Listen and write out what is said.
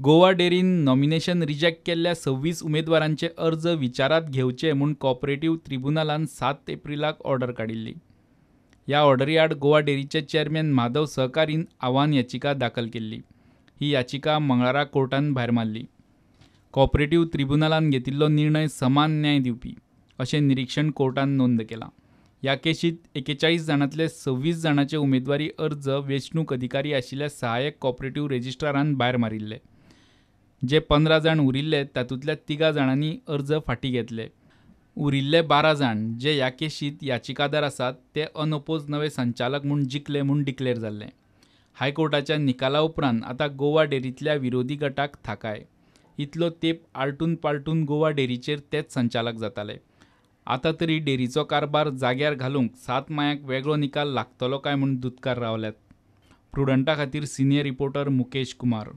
Goa डेरीन nomination reject केल्ल्या 26 उमेदवारांचे अर्ज विचारांत घेवचे म्हूण कॉपरेटिव्ह त्रिबुनालान 7 एप्रिलाक ऑर्डर काडिल्ली. ह्या ऑर्डरी आड गोवा डेरीचे चेअरमॅन माधव सहकारीन आव्हान याचिका दाखल केल्ली. ही याचिका मंगळारा कोर्टान भायर मारली. कॉपरेटिव्ह त्रिबुनालान घेतिल्लो निर्णय समान न्याय दिवपी अशें निरीक्षण कोर्टान नोंद केलां. ह्या केशींत 41 जाणांतले 26 जाणांचे उमेदवारी अर्ज वेंचणूक अधिकारी आशिल्ल्या सहाय्यक कॉपरेटिव्ह रजिस्ट्रारान भायर मारिल्ले. जे 15 जाण उरिल्ले तातूंतल्या 3 जाणांनी अर्ज फाटीं घेतले. उरिल्ले 12 जाण जे ह्या केशींत याचिकादार आसात ते अनओपोज नवे संचालक म्हूण जिखले म्हूण डिक्लेर जाल्ले. हायकोर्टाच्या निकाला उपरांत आतां गोवा डेरींतल्या विरोधी गटाक थाकाय. इतलो तेंप आलटून पालटून गोवा डेरीचेर तेच संचालक जाताले. आतां तरी डेरीचो कारभार जाग्यार घालूंक 7 मायाक वेगळो निकाल लागतलो काय म्हूण दुदकार रावल्यात. प्रुडंटा खातीर सिनियर रिपोर्टर मुकेश कुमार.